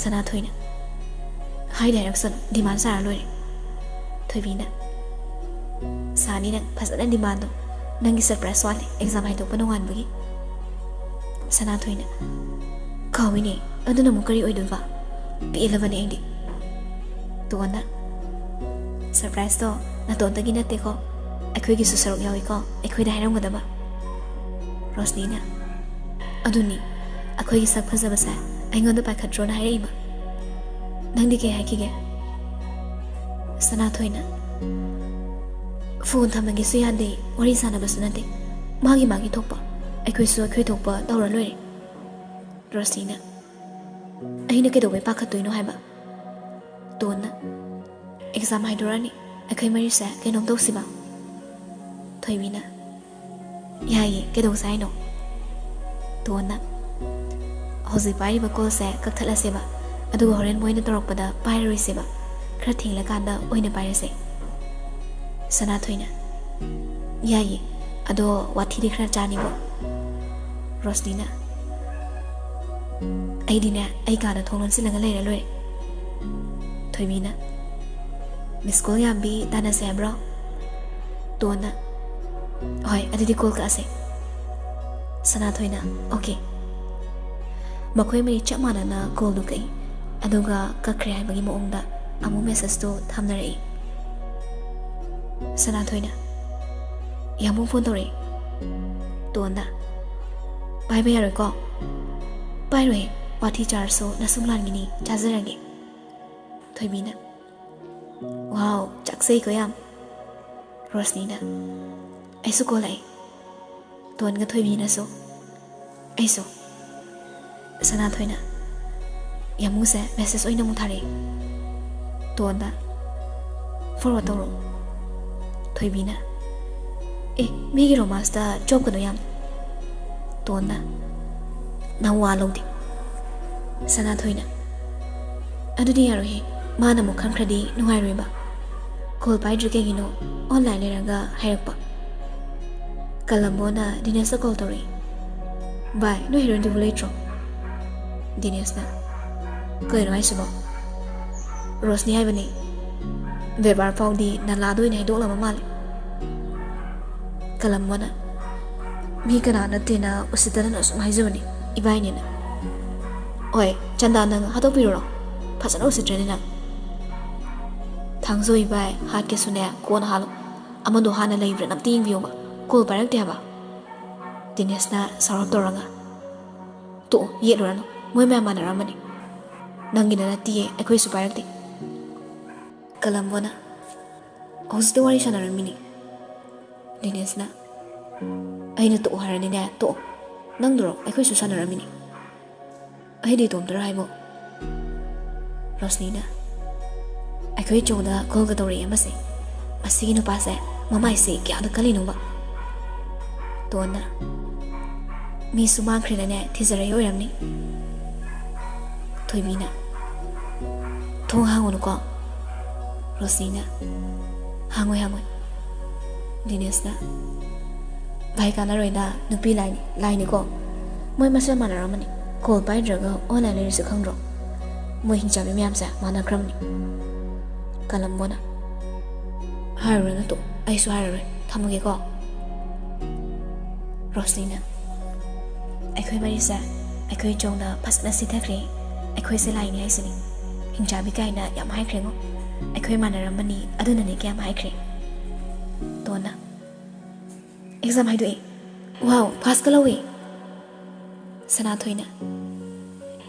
ꯁꯅꯥꯊꯣꯏꯅ, "ꯍꯥꯏꯗꯤ ꯍꯥꯏꯔꯛꯁꯅꯨ, ꯗꯤꯃꯥꯟ ꯁꯥꯔ ꯂꯣꯏꯔꯦ꯫" ꯊꯣꯏꯕꯤꯅ, "ꯁꯥꯅꯤ ꯅꯪ ꯐꯖꯅ ꯗꯤꯃꯥꯟꯗꯣ, ꯅꯪꯒꯤ ꯁꯔꯄ꯭ꯔꯥꯏꯁ ꯋꯥꯠꯂꯦ ꯑꯦꯛꯖꯥꯝ ꯍꯥꯏꯗꯣꯛꯄ ꯅꯣꯡꯉꯥꯟꯕꯒꯤ꯫" ꯁꯅꯥꯊꯣꯏꯅ, "ꯀꯥꯎꯏꯅꯦ, ꯑꯗꯨꯅ ꯑꯃꯨꯛ ꯀꯔꯤ ꯑꯣꯏꯗꯣꯏꯕ?" ꯄꯦꯜꯂꯕꯅꯦ ꯑꯩꯗꯤ꯫ ꯇꯣꯟꯅ, "ꯁꯔꯄ꯭ꯔꯥꯏꯖꯇꯣ ꯅꯇꯣꯟꯇꯒꯤ ꯅꯠꯇꯦꯀꯣ, ꯑꯩꯈꯣꯏꯒꯤꯁꯨ ꯁꯔꯨꯛ ꯌꯥꯎꯏꯀꯣ, ꯑꯩꯈꯣꯏꯗ ꯍꯥꯏꯔꯝꯒꯗꯕ꯫" ꯔꯣꯁꯅꯤꯅ, "ꯑꯗꯨꯅꯤ, ꯑꯩꯈꯣꯏꯒꯤ ꯁꯛ ꯐꯖꯕꯁꯦ ꯑꯩꯉꯣꯟꯗ ꯄꯥꯏꯈꯠꯇ꯭ꯔꯣꯅ ꯍꯥꯏꯔꯛꯏꯕ꯫ ꯅꯪꯗꯤ ꯀꯩ ꯍꯥꯏꯈꯤꯒꯦ?" ꯁꯅꯥꯊꯣꯏꯅ, "ꯐꯣꯟ ꯊꯝꯃꯒꯦꯁꯨ ꯌꯥꯗꯦ, ꯋꯥꯔꯤ ꯁꯥꯟꯅꯕꯁꯨ ꯅꯠꯇꯦ, ꯃꯥꯒꯤ ꯃꯥꯒꯤ ꯊꯣꯛꯄ, ꯑꯩꯈꯣꯏꯁꯨ ꯑꯩꯈꯣꯏ ꯊꯣꯛꯄ ꯇꯧꯔ ꯂꯣꯏꯔꯦ꯫" ꯔꯣꯁꯅꯤꯅ, "ꯑꯩꯅ ꯀꯩꯗꯧꯕꯩ ꯄꯥꯈꯠꯇꯣꯏꯅꯣ ꯍꯥꯏꯕ?" ꯇꯣꯟꯅ, "ꯑꯦꯛꯖꯥꯝ ꯍꯥꯏꯗꯣꯔꯛꯑꯅꯤ, ꯑꯩꯈꯣꯏ ꯃꯔꯤꯁꯦ ꯀꯩꯅꯣꯝ ꯇꯧꯁꯤꯕ?" ꯊꯣꯏꯕꯤꯅ, "ꯌꯥꯏꯌꯦ, ꯀꯩꯗꯧꯁꯦ ꯍꯥꯏꯅꯣ?" ꯇꯣꯟꯅ, "ꯍꯧꯖꯤꯛ ꯄꯥꯏꯔꯤꯕ ꯀꯣꯜꯁꯦ ꯀꯛꯊꯠꯂꯁꯦꯕ, ꯑꯗꯨꯒ ꯍꯣꯔꯦꯟ ꯃꯣꯏꯅ ꯇꯧꯔꯛꯄꯗ ꯄꯥꯏꯔꯔꯣꯏꯁꯦꯕ, ꯈꯔ ꯊꯦꯡꯂꯀꯥꯟꯗ ꯑꯣꯏꯅ ꯄꯥꯏꯔꯁꯦ꯫" ꯁꯅꯥꯊꯣꯏꯅ, "ꯌꯥꯏꯌꯦ, ꯑꯗꯣ ꯋꯥꯊꯤꯗꯤ ꯈꯔ ꯆꯥꯅꯤꯕꯣ?" ꯔꯣꯁꯅꯤꯅ, "ꯑꯩꯗꯤꯅꯦ, ꯑꯩ ꯀꯥꯗ ꯊꯣꯡ ꯂꯣꯟꯁꯤꯜꯂꯒ ꯂꯩꯔ ꯂꯣꯏꯔꯦ꯫" ꯊꯣꯏꯕꯤꯅ, "ꯃꯤꯁ ꯀꯣꯜ ꯌꯥꯝꯕꯤ ꯇꯥꯟꯅꯁꯦ ꯍꯥꯏꯕ꯭ꯔꯣ?" ꯇꯣꯟꯅ, "ꯍꯣꯏ, ꯑꯗꯨꯗꯤ ꯀꯣꯜ ꯀꯛꯑꯁꯦ꯫" ꯁꯅꯥꯊꯣꯏꯅ, "ꯑꯣꯀꯦ꯫" ꯃꯈꯣꯏ ꯃꯔꯤ ꯆꯞ ꯃꯥꯟꯅꯅ ꯀꯣꯜꯗꯨ ꯀꯛꯏ, ꯑꯗꯨꯒ ꯀꯛꯈ꯭ꯔꯦ ꯍꯥꯏꯕꯒꯤ ꯃꯑꯣꯡꯗ ꯑꯃꯨꯛ ꯃꯦꯁꯦꯖꯇꯨ ꯊꯝꯅꯔꯛꯏ꯫ ꯁꯅꯥꯊꯣꯏꯅ, "ꯌꯥꯝꯕꯨꯡ ꯐꯣꯟ ꯇꯧꯔꯛꯏ꯫" ꯇꯣꯟꯅ, "ꯄꯥꯏꯕ ꯌꯥꯔꯣꯏꯀꯣ?" "ꯄꯥꯏꯔꯣꯏ, ꯋꯥꯊꯤ ꯆꯥꯔꯁꯨ ꯅꯁꯨꯡ ꯂꯥꯟꯒꯤꯅꯤ, ꯆꯥꯖꯔꯒꯦ꯫" ꯊꯣꯏꯕꯤꯅ, "ꯋꯥꯎ, ꯆꯥꯛꯆꯩꯀꯣ ꯌꯥꯝ꯫" ꯔꯣꯁꯅꯤꯅ, "ꯑꯩꯁꯨ ꯀꯣꯜ ꯂꯥꯛꯏ꯫" ꯇꯣꯟꯒ ꯊꯣꯏꯕꯤꯅꯁꯨ, "ꯑꯩꯁꯨ꯫" ꯁꯅꯥꯊꯣꯏꯅ, "ꯌꯥꯝꯕꯨꯡꯁꯦ ꯃꯦꯁꯦꯖ ꯑꯣꯏꯅ ꯑꯃꯨꯛ ꯊꯥꯔꯛꯏ꯫" ꯇꯣꯟꯗ, "ꯐꯣꯔꯋꯥꯔꯗ ꯇꯧꯔꯣ꯫" ꯊꯣꯏꯕꯤꯅ, "ꯑꯦ, ꯃꯤꯒꯤ ꯔꯣꯃꯥꯟꯁꯇ ꯆꯣꯞꯀꯅꯨ ꯌꯥꯝ꯫" ꯇꯣꯟꯅ, "ꯅꯪ ꯋꯥ ꯂꯧꯗꯦ꯫" ꯁꯅꯥꯊꯣꯏꯅ, "ꯑꯗꯨꯗꯤ ꯌꯥꯔꯣꯏꯍꯦ, ꯃꯥꯅ ꯑꯃꯨꯛ ꯈꯪꯈ꯭ꯔꯗꯤ ꯅꯨꯡꯉꯥꯏꯔꯣꯏꯕ꯫ ꯀꯣꯜ ꯄꯥꯏꯗ꯭ꯔꯤ ꯀꯩꯒꯤꯅꯣ? ꯑꯣꯟꯂꯥꯏꯟ ꯂꯩꯔꯒ ꯍꯥꯏꯔꯛꯄ꯫" ꯀꯂꯝꯕꯣꯅ ꯗꯤꯅꯦꯁꯇ ꯀꯣꯜ ꯇꯧꯔꯛꯏ꯫ "ꯚꯥꯏ, ꯅꯣꯏ ꯍꯦꯔꯣꯏꯟꯗꯨꯕꯨ ꯂꯩꯇ꯭ꯔꯣ?" ꯗꯤꯅꯦꯁꯅ, "ꯀꯩꯅꯣ ꯍꯥꯏꯁꯤꯕꯣ?" "ꯔꯣꯁꯅꯤ ꯍꯥꯏꯕꯅꯤ꯫ ꯕꯦꯕꯥꯔ ꯐꯥꯎꯗꯤ ꯅꯂꯥꯗ ꯑꯣꯏꯅ ꯍꯩꯗꯣꯛꯂꯝꯕ ꯃꯥꯜꯂꯦ꯫" ꯀꯂꯝꯕꯣꯅ, "ꯃꯤ ꯀꯅꯥ ꯅꯠꯇꯦꯅ ꯎꯁꯤꯠꯇꯅ ꯑꯁꯨꯝ ꯍꯥꯏꯖꯕꯅꯤ, ꯏꯕꯥꯏꯅꯦꯅ꯫" "ꯍꯣꯏ, ꯆꯟꯗꯥ ꯅꯪ ꯍꯥꯠꯇꯣꯛꯄꯤꯔꯨꯔꯣ꯫ ꯐꯖꯅ ꯎꯁꯤꯠꯇ꯭ꯔꯦꯅꯦ ꯅꯪ꯫ ꯊꯥꯡꯖꯣꯏ ꯏꯕꯥꯏ, ꯍꯥꯠꯀꯦꯁꯨꯅꯦ ꯀꯣꯟꯅ ꯍꯥꯠꯂꯣ꯫ ꯑꯃꯗꯣ ꯍꯥꯟꯅ ꯂꯩꯕ꯭ꯔꯥ ꯑꯝꯇ ꯌꯦꯡꯕꯤꯌꯣꯕ꯫ ꯀꯣꯜ ꯄꯥꯏꯔꯛꯇꯦ ꯍꯥꯏꯕ꯫ ꯗꯤꯅꯦꯁꯅ ꯁꯥꯎꯔꯞ ꯇꯧꯔꯒ, "ꯇꯣꯛꯑꯣ, ꯌꯦꯠꯂꯨꯔꯅꯨ꯫ ꯃꯣꯏ ꯃꯌꯥꯝ ꯃꯥꯟꯅꯔꯝꯃꯅꯤ꯫ ꯅꯪꯒꯤꯗ ꯅꯠꯇꯤꯌꯦ, ꯑꯩꯈꯣꯏꯁꯨ ꯄꯥꯏꯔꯛꯇꯦ꯫" ꯀꯂꯝꯕꯣꯅ, "ꯍꯧꯖꯤꯛꯇ ꯋꯥꯔꯤ ꯁꯥꯟꯅꯔꯝꯃꯤꯅꯤ꯫" ꯗꯤꯅꯦꯁꯅ, "ꯑꯩꯅ ꯇꯣꯛꯑꯣ ꯍꯥꯏꯔꯗꯤꯅꯦ ꯇꯣꯛꯑꯣ꯫ ꯅꯪꯗꯨꯔꯣ? ꯑꯩꯈꯣꯏꯁꯨ ꯁꯥꯟꯅꯔꯝꯃꯤꯅꯤ꯫ ꯑꯩꯗꯤ ꯏꯇꯣꯝꯇꯔ ꯍꯥꯏꯕꯣ?" ꯔꯣꯁꯅꯤꯅ, "ꯑꯩꯈꯣꯏ ꯆꯧꯗ ꯀꯣꯜꯒ ꯇꯧꯔꯛꯑꯦ ꯑꯃꯁꯦ꯫ ꯃꯁꯤꯒꯤ ꯅꯨꯄꯥꯁꯦ ꯃꯃꯥꯏꯁꯦ ꯀꯌꯥꯗ ꯀꯜꯂꯤꯅꯣꯕ?" ꯇꯣꯟꯅ, "ꯃꯤꯁꯨ ꯃꯥꯡꯈ꯭ꯔꯦꯅꯅꯦ ꯊꯤꯖꯔꯛꯏ ꯑꯣꯏꯔꯝꯅꯤ꯫" ꯊꯣꯏꯕꯤꯅ, "ꯊꯣꯡ ꯍꯥꯡꯉꯨꯅꯨꯀꯣ꯫" ꯔꯣꯁꯅꯤꯅ, "ꯍꯥꯡꯉꯣꯏ, ꯍꯥꯡꯉꯣꯏ꯫" ꯗꯤꯅꯦꯁꯅ, "ꯚꯥꯏ, ꯀꯥꯟꯅꯔꯣꯏꯗ, ꯅꯨꯄꯤ ꯂꯥꯏꯅꯤ, ꯂꯥꯏꯅꯤꯀꯣ꯫ ꯃꯣꯏ ꯃꯁꯦꯜ ꯃꯥꯟꯅꯔꯝꯃꯅꯤ꯫ ꯀꯣꯜ ꯄꯥꯏꯗ꯭ꯔꯒ ꯑꯣꯟꯂꯥꯏꯟ ꯂꯩꯔꯤꯁꯦ ꯈꯪꯗ꯭ꯔꯣ? ꯃꯣꯏ ꯍꯤꯡꯆꯥꯕꯤ ꯃꯌꯥꯝꯁꯦ ꯃꯥꯟꯅꯈ꯭ꯔꯕꯅꯤ꯫" ꯀꯂꯝꯕꯣꯅ, "ꯍꯥꯏꯔꯨꯔꯅꯨ ꯇꯣ, ꯑꯩꯁꯨ ꯍꯥꯏꯔꯔꯣꯏ, ꯊꯝꯃꯒꯦꯀꯣ꯫" ꯔꯣꯁꯅꯤꯅ, "ꯑꯩꯈꯣꯏ ꯃꯔꯤꯁꯦ ꯑꯩꯈꯣꯏ ꯆꯧꯅ ꯐꯖꯅ ꯁꯤꯊꯈ꯭ꯔꯦ꯫ ꯑꯩꯈꯣꯏꯁꯦ ꯂꯥꯏꯅꯤ ꯍꯥꯏꯁꯤꯅꯤ꯫ ꯍꯤꯡꯆꯥꯕꯤ ꯀꯥꯏꯅ ꯌꯥꯝ ꯍꯥꯏꯈ꯭ꯔꯦꯉꯣ꯫ ꯑꯩꯈꯣꯏ ꯃꯥꯟꯅꯔꯝꯃꯅꯤ, ꯑꯗꯨꯅꯅꯦ ꯀꯌꯥꯝ ꯍꯥꯏꯈ꯭ꯔꯦ꯫" ꯇꯣꯟꯅ, "ꯑꯦꯛꯖꯥꯝ ꯍꯥꯏꯗꯣꯛꯑꯦ꯫ ꯋꯥꯎ, ꯐꯥꯁꯀ ꯂꯧꯋꯦ꯫" ꯁꯅꯥꯊꯣꯏꯅ,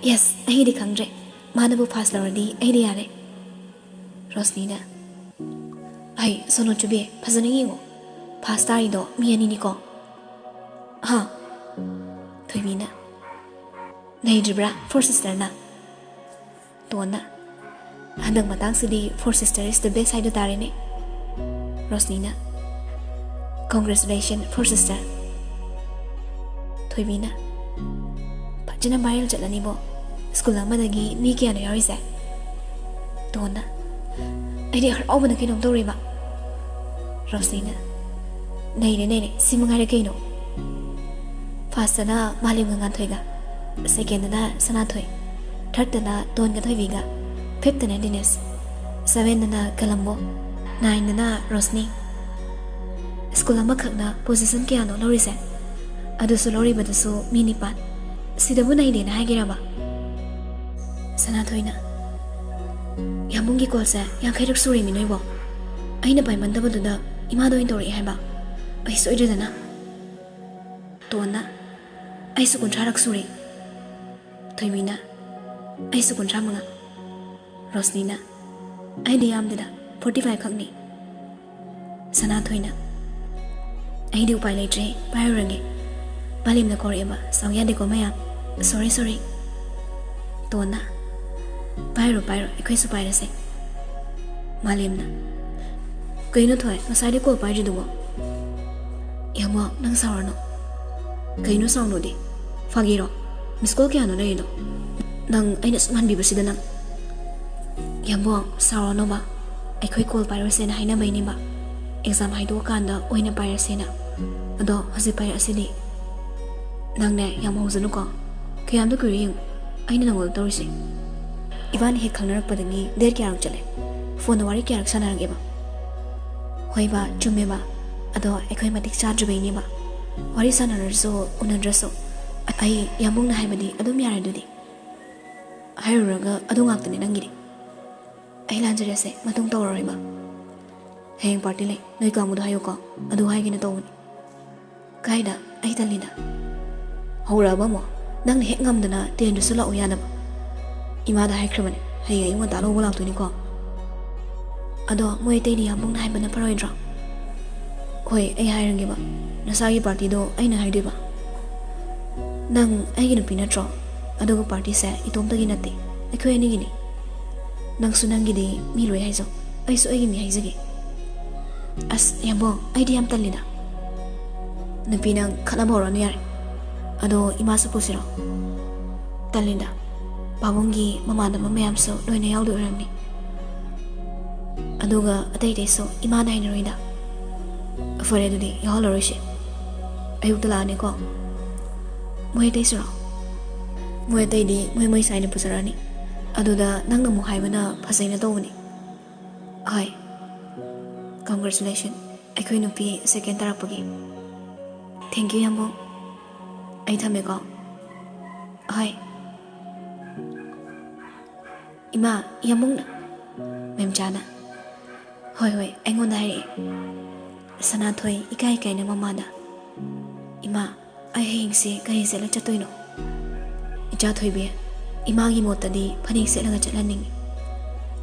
"ꯌꯦꯁ, ꯑꯩꯗꯤ ꯈꯪꯗ꯭ꯔꯦ꯫ ꯃꯥꯅꯕꯨ ꯐꯥꯁ ꯂꯧꯔꯗꯤ ꯑꯩꯗꯤ ꯌꯥꯔꯦ꯫" ꯔꯣꯁꯅꯤꯅ, "ꯍꯩ, ꯁꯣꯅꯣ ꯆꯨꯕꯤ, ꯐꯖꯅ ꯌꯦꯡꯉꯣ꯫ ꯐꯥꯁ ꯇꯥꯔꯤꯗꯣ ꯃꯤ ꯑꯅꯤꯅꯤꯀꯣ?" "ꯍꯥ?" ꯊꯣꯏꯕꯤꯅ, "ꯂꯩꯗ꯭ꯔꯤꯕ꯭ꯔꯥ ꯐꯣꯔ ꯁꯤꯁꯇꯔꯅ?" ꯇꯣꯟꯅ, "ꯍꯟꯗꯛ ꯃꯇꯥꯡꯁꯤꯗꯤ four sister is the best ꯍꯥꯏꯗꯣ ꯇꯥꯔꯦꯅꯦ꯫" ꯔꯣꯁꯅꯤꯅ, "Congratulation four sister꯫" ꯊꯣꯏꯕꯤꯅ, "ꯐꯖꯅ viral ꯆꯠꯂꯅꯤꯕꯣ꯫ ꯁ꯭ꯀꯨꯜ ꯑꯃꯗꯒꯤ ꯃꯤ ꯀꯌꯥꯅꯣ ꯌꯥꯎꯔꯤꯁꯦ?" ꯇꯣꯟꯅ, "ꯑꯩꯗꯤ ꯍꯔꯥꯎꯕꯅ ꯀꯩꯅꯣꯝ ꯇꯧꯔꯦꯕ꯫" ꯔꯣꯁꯅꯤꯅ, "ꯅꯩꯔꯦ, ꯅꯩꯔꯦ, ꯁꯤ ꯃꯉꯥꯏꯔꯦ ꯀꯩꯅꯣ꯫" ꯐꯥꯔꯁꯇꯅ ꯃꯥꯂꯦꯝꯒ ꯉꯥꯟꯊꯣꯏꯒ, ꯁꯦꯀꯦꯟꯗꯅ ꯁꯅꯥꯊꯣꯏ, ꯊꯥꯔꯠꯇꯅ ꯇꯣꯟꯒ ꯊꯣꯏꯕꯤꯒ, ꯐꯤꯐꯇꯅ ꯗꯤꯅꯦꯁ, ꯁꯚꯦꯟꯗꯅ ꯀꯂꯝꯕꯣ, ꯅꯥꯏꯟꯗꯅ ꯔꯣꯁꯅꯤ꯫ ꯁ꯭ꯀꯨꯜ ꯑꯃꯈꯛꯅ ꯄꯣꯖꯤꯁꯟ ꯀꯌꯥꯅꯣ ꯂꯧꯔꯤꯁꯦ? ꯑꯗꯨꯁꯨ ꯂꯧꯔꯤꯕꯗꯨꯁꯨ ꯃꯤ ꯅꯤꯄꯥꯟ꯫ ꯁꯤꯗꯕꯨ ꯅꯩꯗꯦꯅ ꯍꯥꯏꯒꯦꯔꯕ? ꯁꯅꯥꯊꯣꯏꯅ, ꯌꯥꯝꯕꯨꯡꯒꯤ ꯀꯣꯜꯁꯦ ꯌꯥꯡꯈꯩꯔꯛ ꯁꯨꯔꯦꯃꯤ ꯅꯣꯏꯕꯣ꯫ ꯑꯩꯅ ꯄꯥꯏꯃꯟꯗꯕꯗꯨꯗ ꯏꯃꯥꯗ ꯑꯣꯏꯅ ꯇꯧꯔꯛꯑꯦ ꯍꯥꯏꯕ꯫ ꯑꯩ ꯁꯣꯏꯗ꯭ꯔꯦꯗꯅ꯫ ꯇꯣꯟꯅ, ꯑꯩꯁꯨ ꯀꯨꯟꯊ꯭ꯔꯥꯔꯛ ꯁꯨꯔꯦ꯫ ꯊꯣꯏꯕꯤꯅ, ꯑꯩꯁꯨ ꯀꯨꯟꯊ꯭ꯔꯥ ꯃꯉꯥ꯫ ꯔꯣꯁꯅꯤꯅ, ꯑꯩꯗꯤ ꯌꯥꯝꯗꯦꯗ, forty five ꯈꯛꯅꯤ꯫ ꯁꯅꯥꯊꯣꯏꯅ, ꯑꯩꯗꯤ ꯎꯄꯥꯏ ꯂꯩꯇ꯭ꯔꯦ, ꯄꯥꯏꯔꯨꯔꯒꯦ꯫ ꯃꯥꯂꯦꯝꯅ ꯀꯧꯔꯛꯑꯦꯕ, ꯁꯥꯎ ꯌꯥꯗꯦꯀꯣ ꯃꯌꯥꯝ꯫ Sorry, sorry꯫ ꯇꯣꯟꯅ, ꯄꯥꯏꯔꯣ, ꯄꯥꯏꯔꯣ, ꯑꯩꯈꯣꯏꯁꯨ ꯄꯥꯏꯔꯁꯦ꯫ ꯃꯥꯂꯦꯝꯅ, ꯀꯩꯅꯣ ꯊꯣꯏ, ꯉꯁꯥꯏꯗꯤ ꯀꯣꯜ ꯄꯥꯏꯗ꯭ꯔꯤꯗꯨꯕꯣ? ꯌꯥꯝꯕꯣ, ꯅꯪ ꯁꯥꯎꯔꯅꯨ꯫ ꯀꯩꯅꯣ ꯁꯥꯎꯅꯨꯗꯤ? ꯐꯥꯒꯤꯔꯣ? Miss call ꯀꯌꯥꯅꯣ ꯂꯩꯔꯤꯗꯣ? ꯅꯪ ꯑꯩꯅ ꯁꯨꯝ ꯍꯟꯕꯤꯕꯁꯤꯗ ꯅꯪ꯫ ꯌꯥꯝꯕꯣ, ꯁꯥꯎꯔꯅꯣꯕ꯫ ꯑꯩꯈꯣꯏ ꯀꯣꯜ ꯄꯥꯏꯔꯣꯏꯁꯦꯅ ꯍꯥꯏꯅꯕꯩꯅꯦꯕ꯫ Exam ꯍꯥꯏꯗꯣꯛꯑꯀꯥꯟꯗ ꯑꯣꯏꯅ ꯄꯥꯏꯔꯁꯦꯅ꯫ ꯑꯗꯣ ꯍꯧꯖꯤꯛ ꯄꯥꯏꯔꯛꯑꯁꯤꯗꯤ꯫ ꯅꯪꯅꯦ, ꯌꯥꯝ ꯍꯧꯖꯅꯨꯀꯣ꯫ ꯀꯌꯥꯝꯗꯤ ꯀꯨꯏꯔꯦ ꯌꯦꯡꯉꯨ ꯑꯩꯅ ꯅꯉꯣꯟꯗ ꯇꯧꯔꯤꯁꯦ꯫ ꯏꯕꯥꯅꯤ ꯍꯦꯛ ꯈꯪꯅꯔꯛꯄꯗꯒꯤ date ꯀꯌꯥꯔꯛ ꯆꯠꯂꯦ? ꯐꯣꯟꯗ ꯋꯥꯔꯤ ꯀꯌꯥꯔꯛ ꯁꯥꯟꯅꯔꯒꯦꯕ? ꯍꯣꯏꯕ, ꯆꯨꯝꯃꯦꯕ꯫ ꯑꯗꯣ ꯑꯩꯈꯣꯏ ꯃꯇꯤꯛ ꯆꯥꯗ꯭ꯔꯤꯕꯩꯅꯦꯕ꯫ ꯋꯥꯔꯤ ꯁꯥꯟꯅꯔꯁꯨ ꯎꯅꯗ꯭ꯔꯁꯨ꯫ ꯑꯩ ꯌꯥꯝꯕꯨꯡꯅ ꯍꯥꯏꯕꯗꯤ ꯑꯗꯨꯝ ꯌꯥꯔꯦ ꯑꯗꯨꯗꯤ꯫ ꯍꯥꯏꯔꯨꯔꯒ ꯑꯗꯨ ꯉꯥꯛꯇꯅꯦ ꯅꯪꯒꯤꯗꯤ꯫ ꯑꯩ ꯂꯥꯟꯖꯔꯦꯁꯦ, ꯃꯇꯨꯡ ꯇꯧꯔꯔꯣꯏꯕ꯫ ꯍꯌꯦꯡ party ꯂꯩ, ꯅꯣꯏ ꯀꯥꯡꯕꯨꯗꯣ ꯍꯥꯏꯌꯨꯀꯣ꯫ ꯑꯗꯨ ꯍꯥꯏꯒꯦꯅ ꯇꯧꯕꯅꯤ꯫ ꯀꯥꯏꯗ? ꯑꯩ ꯇꯜꯂꯤꯗ꯫ ꯍꯧꯔꯛꯑꯕ ꯑꯃꯨꯛ? ꯅꯪꯅ ꯍꯦꯛ ꯉꯝꯗꯅ ꯇꯦꯟꯗꯨꯁꯨ ꯂꯥꯛꯎ ꯌꯥꯗꯕ? ꯏꯃꯥꯗ ꯍꯥꯏꯈ꯭ꯔꯕꯅꯦ, ꯍꯌꯦꯡ ꯑꯌꯨꯛ ꯉꯟꯇꯥ ꯂꯧꯕ ꯂꯥꯛꯇꯣꯏꯅꯤꯀꯣ꯫ ꯑꯗꯣ ꯃꯣꯏ ꯑꯇꯩꯗꯤ ꯌꯥꯝꯕꯨꯡꯅ ꯍꯥꯏꯕꯅ ꯐꯔꯣꯏꯗ꯭ꯔꯣ? ꯍꯣꯏ, ꯑꯩ ꯍꯥꯏꯔꯒꯦꯕ꯫ ꯅꯁꯥꯒꯤ partyꯗꯣ ꯑꯩꯅ ꯍꯥꯏꯗꯣꯏꯕ꯫ ꯅꯪ ꯑꯩꯒꯤ ꯅꯨꯄꯤ ꯅꯠꯇ꯭ꯔꯣ? ꯑꯗꯨꯒ partyꯁꯦ ꯏꯇꯣꯝꯇꯒꯤ ꯅꯠꯇꯦ, ꯑꯩꯈꯣꯏ ꯑꯅꯤꯒꯤꯅꯤ꯫ ꯅꯪꯁꯨ ꯅꯪꯒꯤꯗꯤ ꯃꯤ ꯂꯣꯏ ꯍꯥꯏꯖꯧ, ꯑꯩꯁꯨ ꯑꯩꯒꯤ ꯃꯤ ꯍꯥꯏꯖꯒꯦ꯫ ꯑꯁ ꯌꯥꯝꯕꯣꯡ, ꯑꯩꯗꯤ ꯌꯥꯝ ꯇꯜꯂꯤꯗ꯫ ꯅꯨꯄꯤ, ꯅꯪ ꯈꯠꯅꯕ ꯍꯧꯔꯅꯨ ꯌꯥꯔꯦ꯫ ꯑꯗꯣ ꯏꯃꯥꯁꯨ ꯄꯨꯁꯤꯔꯣ? ꯇꯜꯂꯤꯗ꯫ ꯄꯥꯕꯨꯡꯒꯤ ꯃꯃꯥꯟꯅꯕ ꯃꯌꯥꯝꯁꯨ ꯂꯣꯏꯅ ꯌꯥꯎꯗꯣꯏ ꯑꯣꯏꯔꯝꯅꯤ꯫ ꯑꯗꯨꯒ ꯑꯇꯩ ꯑꯇꯩꯁꯨ ꯏꯃꯥꯅ ꯍꯩꯅꯔꯣꯏꯗ꯫ ꯐꯔꯦ, ꯑꯗꯨꯗꯤ ꯌꯥꯎꯍꯜꯂꯔꯣꯏꯁꯦ꯫ ꯑꯌꯨꯛꯇ ꯂꯥꯛꯑꯅꯤꯀꯣ꯫ ꯃꯣꯏ ꯑꯇꯩꯁꯨꯔꯣ? ꯃꯣꯏ ꯑꯇꯩꯗꯤ ꯃꯣꯏ ꯃꯣꯏ ꯁꯥꯏꯅ ꯄꯨꯖꯔꯛꯑꯅꯤ꯫ ꯑꯗꯨꯗ ꯅꯪꯅ ꯑꯃꯨꯛ ꯍꯥꯏꯕꯅ ꯐꯖꯩꯅ ꯇꯧꯕꯅꯤ꯫ ꯍꯣꯏ꯫ Congratulation꯫ ꯑꯩꯈꯣꯏ ꯅꯨꯄꯤ second ꯇꯥꯔꯛꯄꯒꯤ꯫ Thank you, ꯌꯥꯝꯕꯨꯡ꯫ ꯑꯩ ꯊꯝꯃꯦꯀꯣ꯫ ꯍꯣꯏ꯫ ꯏꯃꯥ, ꯌꯥꯝꯕꯨꯡꯅ꯫ ꯃꯦꯝꯆꯥꯅ, "ꯍꯣꯏ, ꯍꯣꯏ, ꯑꯩꯉꯣꯟꯗ ꯍꯥꯏꯔꯛꯑꯦ꯫" ꯁꯅꯥꯊꯣꯏ ꯏꯀꯥꯏ ꯏꯀꯥꯏꯅ ꯃꯃꯥꯗ, "ꯏꯃꯥ, ꯑꯩ ꯍꯌꯦꯡꯁꯦ ꯀꯔꯤ ꯁꯦꯠꯂ ꯆꯠꯇꯣꯏꯅꯣ?" "ꯏꯆꯥ ꯊꯣꯏꯕꯤ, ꯏꯃꯥꯒꯤ ꯃꯣꯠꯇꯗꯤ ꯐꯅꯦꯛ ꯁꯦꯠꯂꯒ ꯆꯠꯍꯟꯅꯤꯡꯉꯤ꯫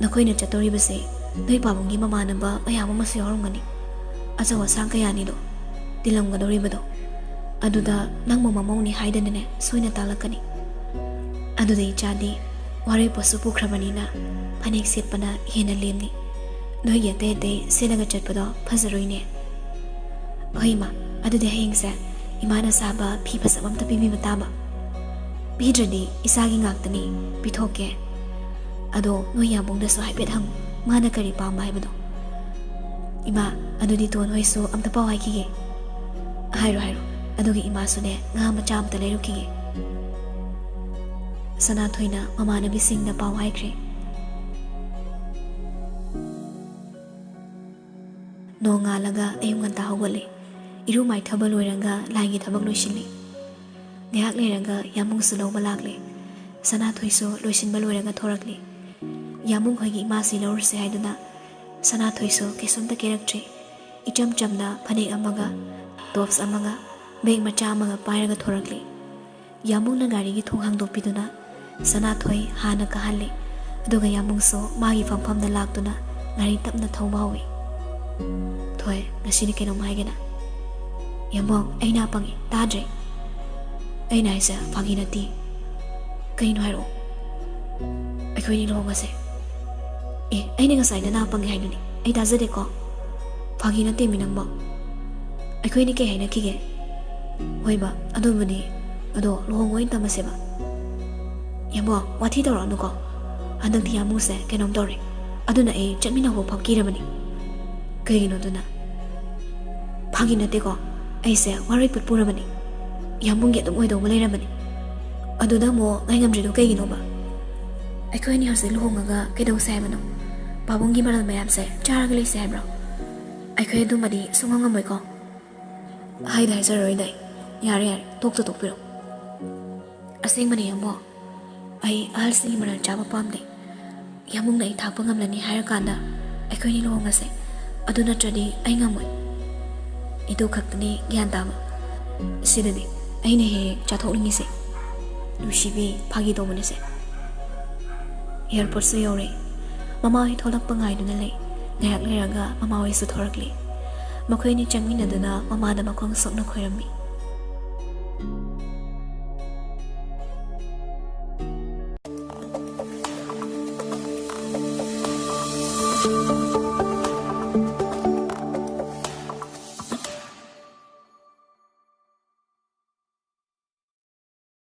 ꯅꯈꯣꯏꯅ ꯆꯠꯇꯧꯔꯤꯕꯁꯦ ꯅꯣꯏ ꯄꯥꯕꯨꯡꯒꯤ ꯃꯃꯥꯟꯅꯕ ꯃꯌꯥꯝ ꯑꯃꯁꯨ ꯌꯥꯎꯔꯝꯒꯅꯤ꯫ ꯑꯆꯧ ꯑꯁꯥꯡ ꯀꯌꯥꯅꯤꯗꯣ ꯇꯤꯜꯂꯝꯒꯗꯧꯔꯤꯕꯗꯣ꯫ ꯑꯗꯨꯗ ꯅꯪꯕꯨ ꯃꯃꯧꯅꯤ ꯍꯥꯏꯗꯅꯅꯦ ꯁꯣꯏꯅ ꯇꯥꯛꯂꯛꯀꯅꯤ꯫ ꯑꯗꯨꯗ ꯏꯆꯥꯗꯤ ꯋꯥꯔꯦꯞꯄꯁꯨ ꯄꯨꯈ꯭ꯔꯕꯅꯤꯅ ꯐꯅꯦꯛ ꯁꯦꯠꯄꯅ ꯍꯦꯟꯅ ꯂꯦꯝꯅꯤ꯫ ꯅꯣꯏꯒꯤ ꯑꯇꯩ ꯑꯇꯩ ꯁꯦꯠꯂꯒ ꯆꯠꯄꯗꯣ ꯐꯖꯔꯣꯏꯅꯦ꯫" "ꯍꯣꯏ ꯏꯃꯥ, ꯑꯗꯨꯗꯤ ꯍꯌꯦꯡꯁꯦ ꯏꯃꯥꯅ ꯁꯥꯕ ꯐꯤ ꯐꯖꯕ ꯑꯝꯇ ꯄꯤꯕꯤꯕ ꯇꯥꯕ꯫ ꯄꯤꯗ꯭ꯔꯗꯤ ꯏꯆꯥꯒꯤ ꯉꯥꯛꯇꯅꯤ, ꯄꯤꯊꯣꯛꯀꯦ꯫ ꯑꯗꯣ ꯅꯣꯏ ꯌꯥꯕꯨꯡꯗꯁꯨ ꯍꯥꯏꯐꯦꯠ ꯍꯪꯉꯨ, ꯃꯥꯅ ꯀꯔꯤ ꯄꯥꯝꯕ ꯍꯥꯏꯕꯗꯣ꯫ ꯏꯃꯥ, ꯑꯗꯨꯗꯤ ꯇꯣꯟ ꯍꯣꯏꯁꯨ ꯑꯝꯇ ꯄꯥꯎ ꯍꯥꯏꯈꯤꯒꯦ꯫" "ꯍꯥꯏꯔꯣ, ꯍꯥꯏꯔꯣ꯫ ꯑꯗꯨꯒ ꯏꯃꯥꯁꯨꯅꯦ ꯉꯥ ꯃꯆꯥ ꯑꯝꯇ ꯂꯩꯔꯨꯈꯤꯒꯦ꯫" ꯁꯅꯥꯊꯣꯏꯅ ꯃꯃꯥꯟꯅꯕꯤꯁꯤꯡꯗ ꯄꯥꯎ ꯍꯥꯏꯈ꯭ꯔꯦ꯫ ꯅꯣꯡꯉꯥꯜꯂꯒ ꯑꯌꯨꯛ ꯉꯟꯇꯥ ꯍꯧꯒꯠꯂꯦ꯫ ꯏꯔꯨ ꯃꯥꯏꯊꯕ ꯂꯣꯏꯔꯒ ꯂꯥꯏꯒꯤ ꯊꯕꯛ ꯂꯣꯏꯁꯤꯜꯂꯤ꯫ ꯉꯥꯏꯍꯥꯛ ꯂꯩꯔꯒ ꯌꯥꯃꯨꯡꯁꯨ ꯂꯧꯕ ꯂꯥꯛꯂꯦ꯫ ꯁꯅꯥꯊꯣꯏꯁꯨ ꯂꯣꯏꯁꯤꯟꯕ ꯂꯣꯏꯔꯒ ꯊꯣꯔꯛꯂꯦ꯫ ꯌꯥꯃꯨꯡ ꯍꯣꯏꯒꯤ ꯏꯃꯥꯁꯤ ꯂꯧꯔꯨꯁꯦ ꯍꯥꯏꯗꯨꯅ ꯁꯅꯥꯊꯣꯏꯁꯨ ꯀꯩꯁꯨꯝꯇ ꯀꯦꯔꯛꯇ꯭ꯔꯦ꯫ ꯏꯆꯝ ꯆꯝꯅ ꯐꯅꯦꯛ ꯑꯃꯒ, ꯇꯣꯞꯁ ꯑꯃꯒ, ꯕꯦꯒ ꯃꯆꯥ ꯑꯃꯒ ꯄꯥꯏꯔꯒ ꯊꯣꯔꯛꯂꯦ꯫ ꯌꯥꯃꯨꯡꯅ ꯒꯥꯔꯤꯒꯤ ꯊꯣꯡ ꯍꯥꯡꯗꯣꯛꯄꯤꯗꯨꯅ ꯁꯅꯥꯊꯣꯏ ꯍꯥꯟꯅ ꯀꯥꯍꯜꯂꯦ꯫ ꯑꯗꯨꯒ ꯌꯥꯃꯨꯡꯁꯨ ꯃꯥꯒꯤ ꯐꯝꯐꯝꯗ ꯂꯥꯛꯇꯨꯅ ꯒꯥꯔꯤ ꯇꯞꯅ ꯊꯧꯕ ꯍꯧꯏ꯫ "ꯊꯣꯏ, ꯉꯁꯤꯗꯤ ꯀꯩꯅꯣꯝ ꯍꯥꯏꯒꯦꯅ꯫" "ꯌꯥꯃꯨꯡ, ꯑꯩ ꯅꯥ ꯄꯪꯉꯤ, ꯇꯥꯗ꯭ꯔꯦ꯫" "ꯑꯩꯅ ꯍꯥꯏꯁꯦ ꯐꯥꯒꯤ ꯅꯠꯇꯦ꯫" "ꯀꯩꯅꯣ ꯍꯥꯏꯔꯛꯑꯣ꯫" "ꯑꯩꯈꯣꯏꯅꯤ ꯂꯨꯍꯣꯡꯉꯁꯦ꯫" "ꯑꯦ, ꯑꯩꯅ ꯉꯁꯥꯏ ꯅꯅꯥ ꯄꯪꯉꯦ ꯍꯥꯏꯗꯨꯅꯤ, ꯑꯩ ꯇꯥꯖꯗꯦꯀꯣ꯫" "ꯐꯥꯒꯤ ꯅꯠꯇꯦꯃꯤ ꯅꯪꯕꯣ꯫" "ꯑꯩꯈꯣꯏꯅꯤ ꯀꯩ ꯍꯥꯏꯅꯈꯤꯒꯦ?" "ꯍꯣꯏꯕ, ꯑꯗꯨꯕꯨꯗꯤ, ꯑꯗꯣ ꯂꯨꯍꯣꯡꯕ ꯑꯣꯏꯅ ꯇꯝꯃꯁꯦꯕ꯫" "ꯌꯥꯃꯨꯡ, ꯋꯥꯊꯤ ꯇꯧꯔꯛꯑꯅꯨꯀꯣ꯫ ꯍꯟꯗꯛꯇꯤ ꯌꯥꯃꯨꯡꯁꯦ ꯀꯩꯅꯣꯝ ꯇꯧꯔꯦ, ꯑꯗꯨꯅ ꯑꯩ ꯆꯠꯃꯤꯟꯅꯕ ꯐꯥꯎ ꯀꯤꯔꯕꯅꯤ꯫" "ꯀꯩꯒꯤꯅꯣ ꯑꯗꯨꯅ?" "ꯐꯥꯒꯤ ꯅꯠꯇꯦꯀꯣ, ꯑꯩꯁꯦ ꯋꯥꯔꯣꯏ ꯄꯨꯠꯄꯨꯔꯕꯅꯤ꯫ ꯌꯥꯃꯨꯡꯒꯤ ꯑꯗꯨꯝ ꯑꯣꯏꯗꯧꯕ ꯂꯩꯔꯕꯅꯤ꯫ ꯑꯗꯨꯗ ꯑꯃꯨꯛ ꯉꯥꯏꯉꯝꯗ꯭ꯔꯤꯗꯣ ꯀꯩꯒꯤꯅꯣꯕ? ꯑꯩꯈꯣꯏ ꯑꯅꯤ ꯍꯧꯖꯤꯛ ꯂꯨꯍꯣꯡꯉꯒ ꯀꯩꯗꯧꯁꯦ ꯍꯥꯏꯕꯅꯣ? ꯄꯥꯕꯨꯡꯒꯤ ꯃꯔꯜ ꯃꯌꯥꯝꯁꯦ ꯆꯥꯔꯒ ꯂꯩꯁꯦ ꯍꯥꯏꯕ꯭ꯔꯣ? ꯑꯩꯈꯣꯏ ꯑꯗꯨꯃꯗꯤ ꯁꯨꯡꯉꯝ ꯉꯝꯃꯣꯏꯀꯣ꯫" "ꯍꯥꯏꯗ ꯍꯥꯏꯖꯔꯔꯣꯏꯗ ꯑꯩ꯫ ꯌꯥꯔꯦ, ꯌꯥꯔꯦ, ꯇꯣꯛꯇ ꯇꯣꯛꯄꯤꯔꯣ꯫" "ꯑꯁꯦꯡꯕꯅꯦ, ꯌꯥꯃꯨꯡ꯫ ꯑꯩ ꯑꯍꯜꯁꯤꯡꯒꯤ ꯃꯔꯜ ꯆꯥꯕ ꯄꯥꯝꯗꯦ꯫ ꯌꯥꯝꯕꯨꯡꯅ ꯑꯩ ꯊꯥꯛꯄ ꯉꯝꯂꯅꯤ ꯍꯥꯏꯔꯀꯥꯟꯗ ꯑꯩꯈꯣꯏꯅꯤ ꯂꯨꯍꯣꯡꯉꯁꯦ꯫ ꯑꯗꯨ ꯅꯠꯇ꯭ꯔꯗꯤ ꯑꯩ ꯉꯝꯃꯣꯏ꯫ ꯏꯗꯨ ꯈꯛꯇꯅꯤ ꯒ꯭ꯌꯥꯟ ꯇꯥꯕ꯫ ꯁꯤꯗꯗꯤ ꯑꯩꯅ ꯍꯦꯛ ꯍꯦꯛ ꯆꯥꯊꯣꯛꯅꯤꯡꯉꯤꯁꯦ꯫ ꯅꯨꯡꯁꯤꯕꯤ, ꯐꯥꯒꯤ ꯇꯧꯕꯅꯤꯁꯦ꯫ ꯑꯦꯌꯥꯔꯄꯣꯔꯠꯁꯨ ꯌꯧꯔꯦ꯫ ꯃꯃꯥ ꯍꯣꯏ ꯊꯣꯛꯂꯛꯄ ꯉꯥꯏꯗꯨꯅ ꯂꯩ꯫ ꯉꯥꯏꯍꯥꯛ ꯂꯩꯔꯒ ꯃꯃꯥ ꯍꯣꯏꯁꯨ ꯊꯣꯔꯛꯂꯦ꯫ ꯃꯈꯣꯏ ꯑꯅꯤ ꯆꯪꯃꯤꯟꯅꯗꯨꯅ ꯃꯃꯥꯗ ꯃꯈꯣꯡ ꯁꯣꯛꯅ ꯈꯣꯏꯔꯝꯃꯤ꯫